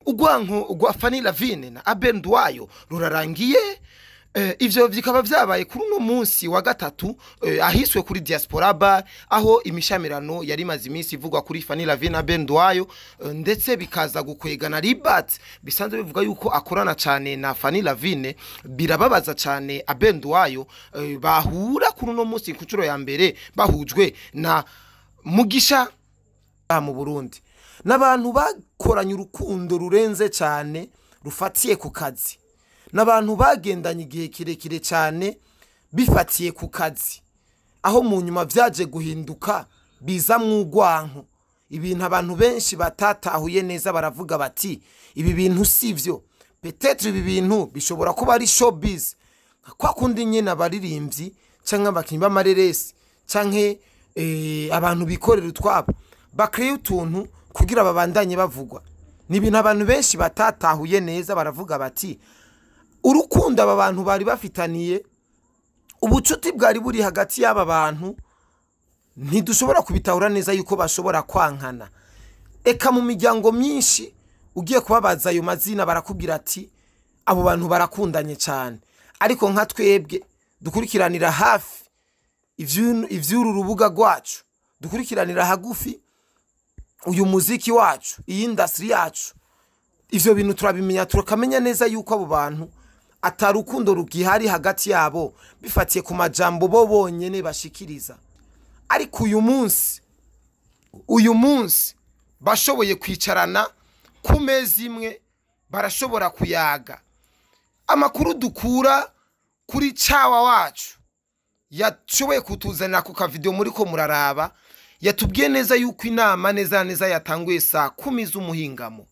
Urwanko rwa Fanny Lavine na Abel Nduwayo rurarangiye. Ivyo bikaba vyabaye kuri uno munsi wa gatatu, ahiswe kuri Diaspora Bar, aho imishamirano yari imaze iminsi ivugwa kuri Fanny Lavine na Abel Nduwayo, ndetse bikaza gukwegana Libat bisanzwe bivuga yuko akorana cyane na Fanny Lavine. Birababaza cyane Abel Nduwayo, bahura kuri uno munsi ku nshuro ya mbere bahujwe na Mugisha mu Burundi, n'abantu bakoranye urukundo rurenze cyane rufatiye ku kazi, n'abantu bagendanye igihe kirekire cyane bifatiye ku kazi, aho mu nyuma vyaje guhinduka biza mw'urwanko, ibintu abantu benshi batatahuye neza, baravuga bati ibi bintu sivyo, peut-être ibi bintu bishobora kuba ari showbiz, kwa kundi nyene abaririmbyi canke abakinyi b'amareresi canke abantu bikorera utwabo bakreye utuntu kugira babandanye bavugwa. Ni ibintu abantu benshi batatahuye neza, baravuga bati urukundo aba bantu bari bafitaniye, ubucuti bwari buri hagati y'aba bantu, ntidushobora kubitahura neza yuko bashobora kwankana. Eka mu miryango myinshi ugiye kubabaza ayo mazina barakubwira ati abo bantu barakundanye cyane, ariko nka twebwe dukurikiranira hafi ivy'uru rubuga rwacu, dukurikiranira hagufi uyu muziki wacu, iyi industry yacu, ivyo bintu turabimenya, tukamenya neza yuko abo bantu atarukundo rugihari hagati yabo, bifatiye ku majambo bo bonyene bashikiriza. Ariko uyu munsi bashoboye kwicarana ku meza imwe, barashobora kuyaga. Amakuru dukura kuri cawa wacu yashoboye kutuzanira ku kavideo muri ko muraraba, yatubwiye neza yuko inama neza neza yatanguye saa 10 z'umuhingamo,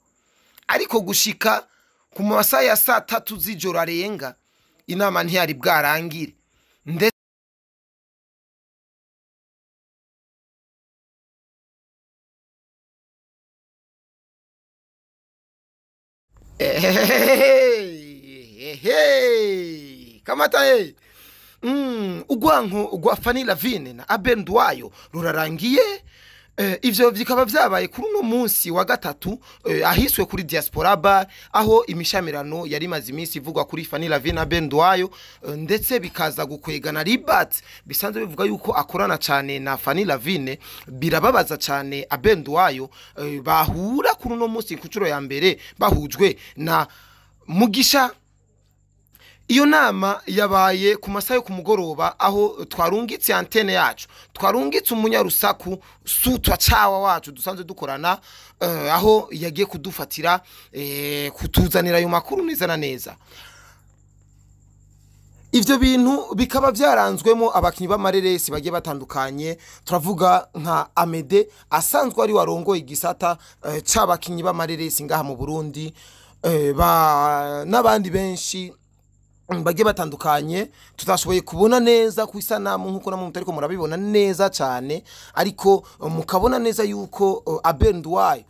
ariko gushika ku masaha ya saa 3 z'ijoro arenga inama ntiyari bwarangire. Kamata urwanko rwa Fanny Lavine na Abel Nduwayo rurarangiye. Ivyo bikaba vyabaye kuri uno munsi wa gatatu, ahiswe kuri Diaspora Bar, aho imishamirano yari imaze iminsi ivugwa kuri Fanny Lavine na Abel Nduwayo, ndetse bikaza gukwegana Libat bisanzwe bivuga yuko akorana cyane na Fanny Lavine. Birababaza cyane Abel Nduwayo, bahura kuri uno munsi ku nshuro ya mbere bahujwe na Mugisha. Iyo nama yabaye ku masaha yo ku mugoroba, aho twarungitse antene yacu, twarungitse umunyarusaku sutwa cawa wacu dusanzwe dukorana, aho yagiye kudufatira, kutuzanira ayo makuru neza na neza. Ivyo bintu bikaba vyaranzwemo abakinyi b'amareresi bagiye batandukanye, turavuga nka Amede asanzwe ari warongoye igisata c'abakinyi b'amareresi ngaha mu Burundi, n'abandi benshi bagiye batandukanye tutashoboye kubona neza ku isanamu nkuko namwe mutariko murabibona neza cyane, ariko mukabona neza yuko Abel Nduwayo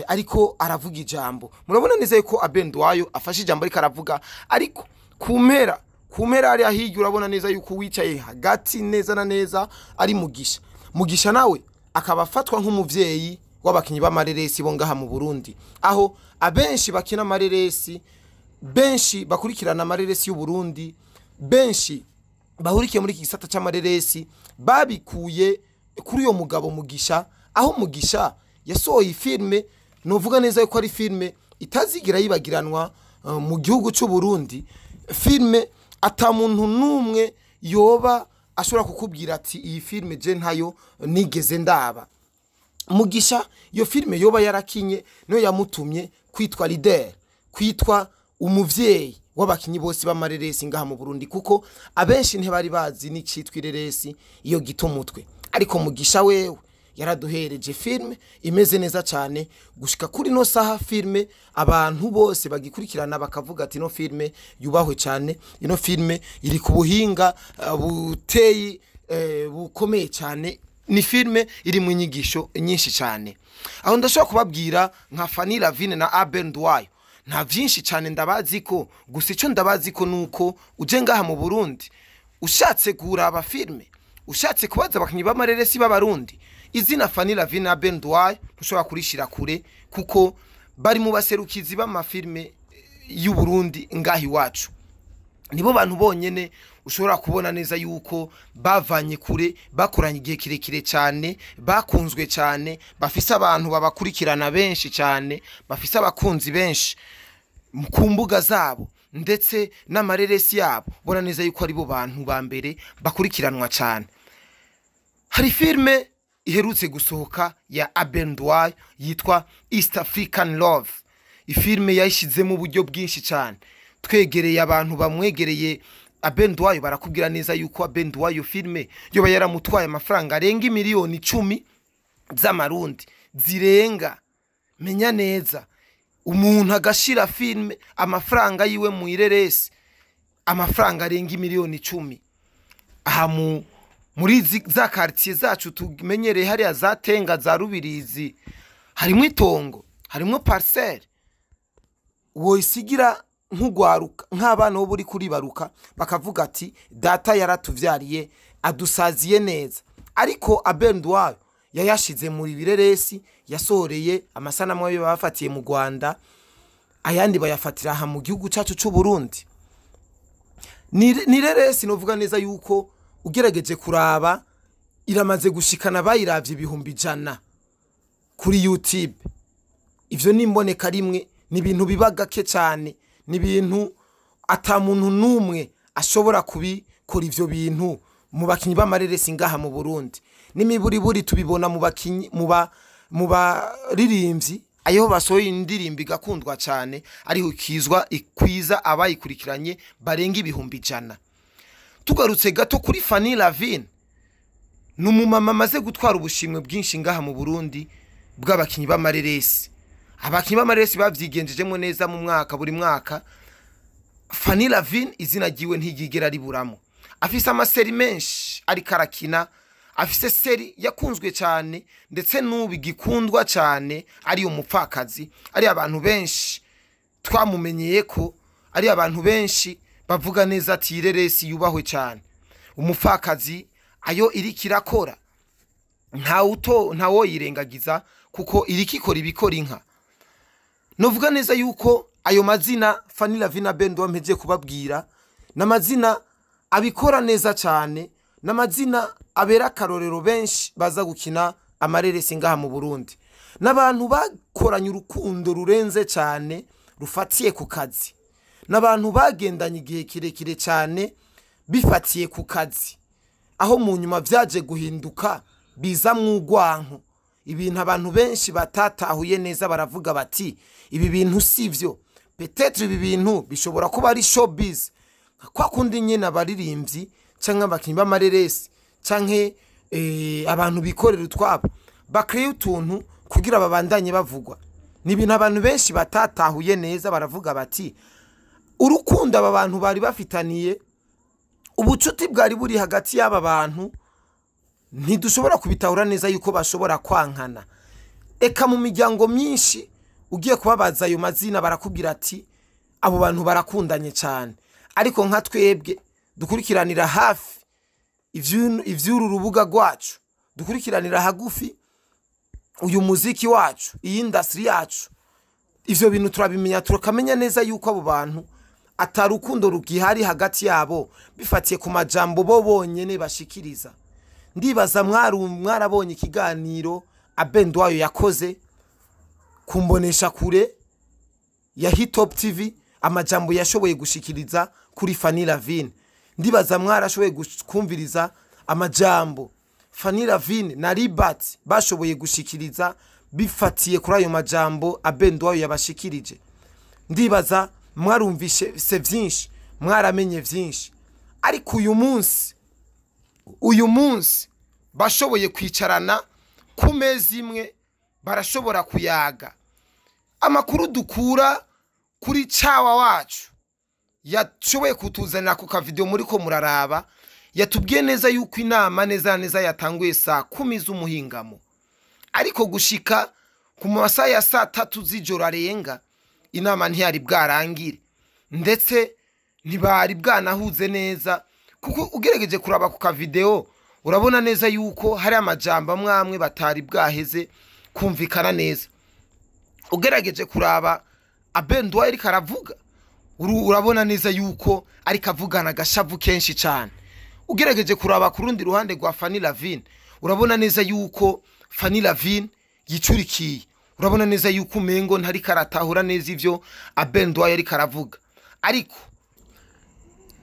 ariko aravuga ijambo. Murabona neza yuko Abel Nduwayo afashe ijambo ariko aravuga, ariko kumera ari ahirya urabona neza yuko wicaye hagati neza na neza ari Mugisha. Mugisha nawe akaba afatwa nk'umuvyeyi w'abakinyi b'amareresi bo ngaha mu Burundi, aho abenshi bakina amareresi, benshi bakurikirana amareresi y'u Burundi, benshi bahurikiye muri iki gisata c'amareresi babikuye kuri uyo mugabo Mugisha, aho Mugisha yasohoye filme novuga neza yuko ari filme itazigira yibagiranwa mu gihugu c'u Burundi, filme ata muntu numwe yoba ashobora kukubwira ati iyi filme je ntayo nigeze ndaba. Mugisha iyo filme yoba yarakinye niyo yamutumye kwitwa leader, kwitwa umuvyeyi w'abakinyi bose b'amareresi ngaha mu Burundi, kuko abenshi ntibari bazi n'icitwa ireresi iyo gito mutwe, ariko Mugisha wewe yaraduhereje filme imeze neza cyane gushika kuri no saha, filme abantu bose bagikurikirana bakavuga ati no filme yubahwe cyane, ino filme iri ku buhinga buteye bukomeye cyane, ni filme iri mu nyigisho nyinshi cyane. Aho ndashobora kubabwira nka Fanny Lavine na Abel Nduwayo nta vyinshi cyane ndabazi ko, gusa ico ndabazi ko nuko uje ngaha mu Burundi ushatse kuraba filme, ushatse kubaza abakinyi b'amareresi b'abarundi, izina Fanny Lavine na Abel Nduwayo ntushobora kurishira kure, kuko bari mu baserukizi b'amafilme y'u Burundi ngaha iwacu. Nibo bantu bonyene ushobora kubona neza yuko bavanye kure, bakoranye igihe kirekire cyane, bakunzwe cyane, bafise abantu babakurikirana benshi cyane, bafise abakunzi benshi ku mbuga zabo ndetse n'amareresi yabo. Bona neza yuko aribo bantu ba mbere bakurikiranwa cyane. Hari filme iherutse gusohoka ya Abel Nduwayo yitwa East African Love. Ifilme yayishizemo uburyo bwinshi cyane. Twegereye abantu bamwegereye Abel Nduwayo barakubwira neza yuko Abel Nduwayo filme yoba yaramutwaye amafaranga arenga miliyoni 10 z'amarundi zirenga. Menya neza, umuntu agashira filme amafaranga yiwe mu ireresi amafaranga arenga miliyoni 10. Aha muri za quartier zacu tumenyereye hariya za Tenga za Rubirizi, harimo itongo, harimo parcelle woisigira nk'ugwaruka nk'abana bo buri kuribaruka bakavuga ati data yaratuvyariye adusaziye neza. Ariko Abel Nduwayo yayashize muri bireresi, yasohoreye amasanamu ayo bafatiye mu Rwanda, ayandi bayafatira aha mu gihugu cacu c'u Burundi. Ni reresi novuga neza yuko ugerageje kuraba iramaze gushikana bayiravye 100,000 kuri YouTube. Ivyo ni imboneka rimwe, ni ibintu biba gake cyane, ni ibintu ata muntu numwe ashobora kubikora ivyo bintu mu bakinyi b'amareresi ngaha mu Burundi. N'imiburiburi tubibona mu bakinyi, mu baririmbyi, ayo basohoye indirimbo igakundwa cyane, ariho ikizwa ikwiza abayikurikiranye barenga 100,000. Tugarutse gato kuri Fanny Lavine, ni umumama amaze gutwara ubushimwe bwinshi ngaha mu Burundi bw'abakinyi b'amareresi. Abakinyi b'amareresi bavyigenjejemo neza mu mwaka buri mwaka. Fanny Lavine izina ryiwe ntiryigera riburamo. Afise amaseri menshi ariko arakina, afise seri yakunzwe cyane ndetse n'ubu igikundwa cyane ari umupfakazi, ari abantu benshi twamumenyeye ko ari abantu benshi bavuga neza ati ireresi yubahwe cyane. Umupfakazi ayo iriko irakora ntawo yirengagiza kuko iriko ikora ibikora inka. Novuga neza yuko ayo mazina Fanny Lavine Abel Nduwayo mpejeje kubabwira n'amazina abikora neza cyane, n'amazina abera akarorero benshi baza gukina amareresi ngaha mu Burundi, n'abantu bakoranye urukundo rurenze cyane rufatiye ku kazi, n'abantu bagendanye igihe kirekire cyane bifatiye ku kazi, aho mu nyuma vyaje guhinduka biza mw'urwanko, ibintu abantu benshi batatahuye neza baravuga bati ibi bintu sivyo, peut-être ibi bintu bishobora kuba ari showbiz, kwa kundi nyene abaririmbyi canke abakinyi b'amareresi canke abantu bikorera utwabo bakreye utuntu kugira babandanye bavugwa. Ni ibintu abantu benshi batatahuye neza baravuga bati urukundo aba bantu bari bafitaniye, ubucuti bwari buri hagati y'aba bantu, ntidushobora kubitahura neza yuko bashobora kwankana. Eka mu miryango myinshi ugiye kubabaza ayo mazina barakubwira ati abo bantu barakundanye cyane. Ariko nka twebwe dukurikiranira hafi ivy'uru rubuga rwacu, dukurikiranira hagufi uyu muziki wacu, iyi industry yacu, ivyo bintu turabimenya, tukamenya neza yuko abo bantu atarukundo rugihari hagati yabo bifatiye ku majambo bo bonyene bashikiriza. Ndibaza mwarabonye ikiganiro Abel Nduwayo yakoze kumbonesha kure ya Hitop TV, amajambo yashoboye gushikiriza kuri Fanny Lavine. Ndibaza mwarashoboye kumviriza amajambo Fanny Lavine na Libat bashoboye gushikiriza bifatiye kuri ayo majambo Abel Nduwayo yabashikirije. Ndibaza mwarumvishe se vyinshi, mwaramenye vyinshi. Ariko uyu munsi bashoboye kwicarana ku meza imwe, barashobora kuyaga. Amakuru dukura kuri cawa wacu yashoboye kutuzanira ku kavideo muri ko muraraba, yatubwiye neza yuko inama neza neza yatanguye saa 10 z'umuhingamo, ariko gushika ku masaha ya saa 3 z'ijoro arenga inama ntiyari bwarangire, ndetse ntibari bwanahuze neza, kuko ugerageje kuraba ku kavideo urabona neza yuko hari amajambo amwe amwe batari bwaheze kumvikana neza. Ugerageje kuraba Abel Nduwayo ariko aravuga, urabona neza yuko ariko avugana agashavu kenshi cyane. Ugerageje kuraba ku rundi ruhande rwa Fanny Lavine, urabona neza yuko Fanny Lavine yicurikiye, urabona neza yuko umengo ntariko aratahura neza ivyo Abel Nduwayo ariko aravuga. Ariko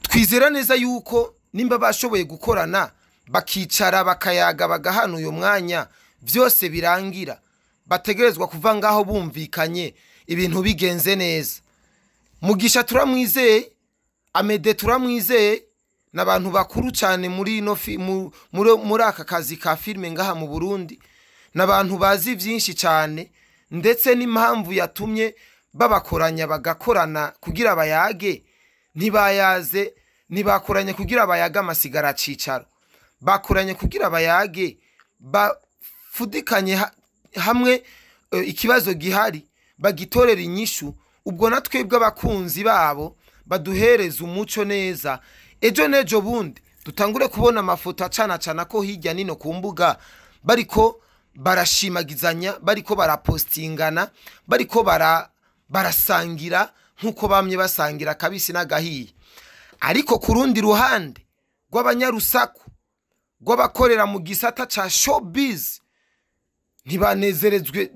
twizera neza yuko nimba bashoboye gukorana, bakicara, bakayaga, bagahana uyo mwanya, vyose birangira, bategerezwa kuva ngaho bumvikanye, ibintu bigenze neza. Mugisha turamwizeye, Amede turamwizeye, n'abantu bakuru cyane muri ino muri aka kazi ka filime ngaha mu Burundi, n'abantu bazi byinshi cyane, ndetse n'impamvu yatumye babakoranya bagakorana kugira bayage, ntibayaze, ntibakoranye kugira bayage amasigara cicaro, bakoranye kugira bayage bafudikanye hamwe ikibazo gihari bagitorera inyishu. Ubwo natwebwe abakunzi babo baduhereza umuco neza, ejo n'ejo bundi dutangure kubona amafoto acana cana ko hirya nino ku mbuga, bariko barashimagizanya, bariko barapostingana, bariko barasangira nk'uko bamye basangira kabisi n'agahiye. Ariko ku rundi ruhande rw'abanyarusaku, rw'abakorera mu gisata ca showbiz, ntibanezerezwe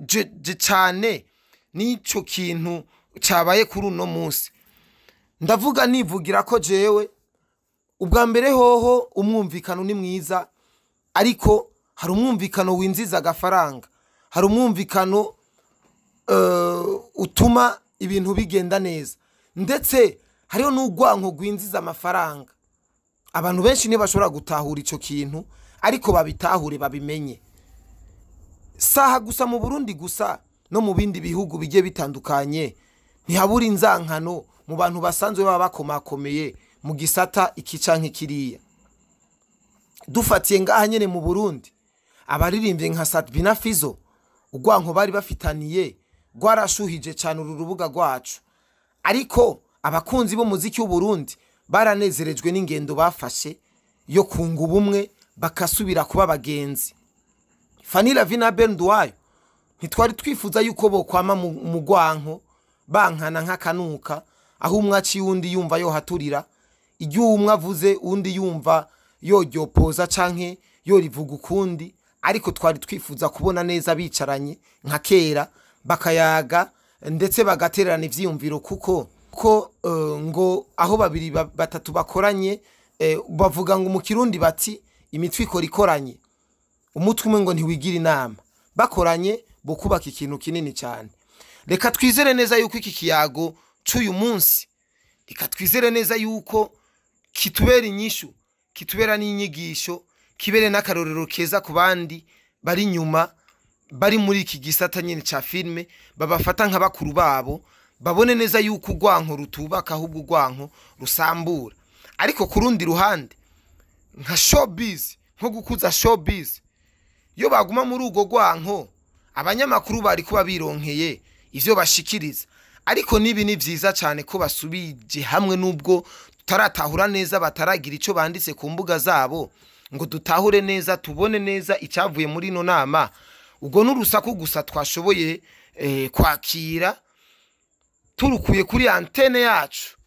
cyane n'ico kintu cabaye kuri uno munsi. Ndavuga nivugira ko jewe ubwa mbere hoho umwumvikano ni mwiza, ariko hari umwumvikano winziza agafaranga, hari umwumvikano utuma ibintu bigenda neza, ndetse hariho n'urwanko rwinziza amafaranga. Abantu benshi ntibashobora gutahura ico kintu, ariko babitahure babimenye. Saha gusa mu Burundi gusa, no mu bindi bihugu bigiye bitandukanye ntihabura inzankano mu bantu basanzwe baba bakomakomeye mu gisata iki canke kiriya. Dufatiye ngaha nyene mu Burundi, abaririmbye nka Satbina Fizo, urwanko bari bafitaniye rwarashuhije cyane uru rubuga rwacu, ariko abakunzi b'umuziki w'u Burundi baranezerejwe n'ingendo bafashe yo kunga ubumwe bakasubira kuba abagenzi. Fanny Lavine na Abel Nduwayo ntitwari twifuza yuko bokwama mu rwanko bankana nk'akanuka, aho umwe aciye uwundi yumva yohaturira, igihe umwe avuze uwundi yumva yoryopoza canke yorivuga ukundi. Ariko twari twifuza kubona neza bicaranye nka kera, bakayaga ndetse bagatererana ivyiyumviro, kuko ko ngo aho babiri batatu bakoranye, bavuga ngo mu Kirundi bati imitwe ikora ikoranye, umutwe umwe ngo ntiwigira inama. Bakoranye bokubaka ikintu kinini cyane. Reka twizere neza yuko iki kiyago c'uyu munsi, reka twizere neza yuko kitubera inyishu, kitubera n'inyigisho, kibere n'akarorero keza ku bandi bari inyuma, bari muri iki gisata nyene ca filime, babafata nka bakuru babo, babone neza yuko urwanko rutubaka ahubwo urwanko rusambura. Ariko ku rundi ruhande nka showbiz, nko gukuza showbiz, iyo baguma muri urwo rwanko abanyamakuru bari kuba bironkeye ivyo bashikiriza. Ariko nibi ni vyiza cyane ko basubije hamwe, nubwo tutaratahura neza, bataragira ico banditse ku mbuga zabo ngo dutahure neza, tubone neza icyavuye muri ino nama. Ubwo n'urusaku gusa twashoboye kwakira turukuye kuri antene yacu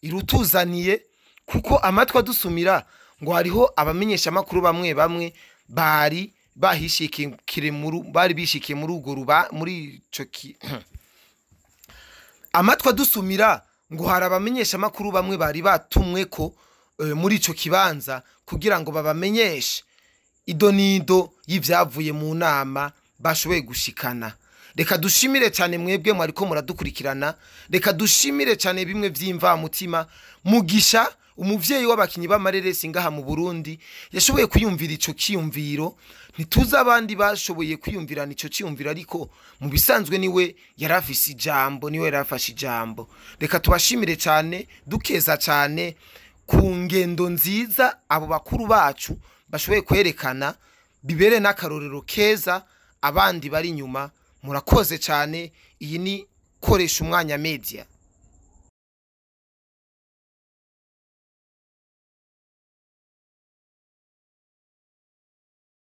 irutuzaniye, kuko amatwi adusumira ngo hariho abamenyesha makuru bamwe bamwe bari bahishikire muri, bari bishikiye muri urwo ruba muri ico ki amatwi adusumira ngo hari abamenyesha makuru bamwe bari batumwe ko muri ico kibanza kugira ngo babamenyeshe idonido y'ivyavuye mu nama bashoboye gushikana. Reka dushimire cyane mwebwe mwariko muradukurikirana, reka dushimire cyane bimwe vy'imvamutima. Mugisha umuvyeyi w'abakinyi b'amareresi ngaha mu Burundi yashoboye kwiyumvira ico kiyumviro, ntituzi abandi bashoboye kwiyumvirana ico kiyumviro, ariko mu bisanzwe niwe yarafise ijambo, niwe yarafashe ijambo. Reka tubashimire cyane, dukeza cyane ku ngendo nziza abo bakuru bacu bashoboye kwerekana, bibere n'akarorero keza abandi bari inyuma. Murakoze cyane. Iyi ni Koresha Umwanya Media.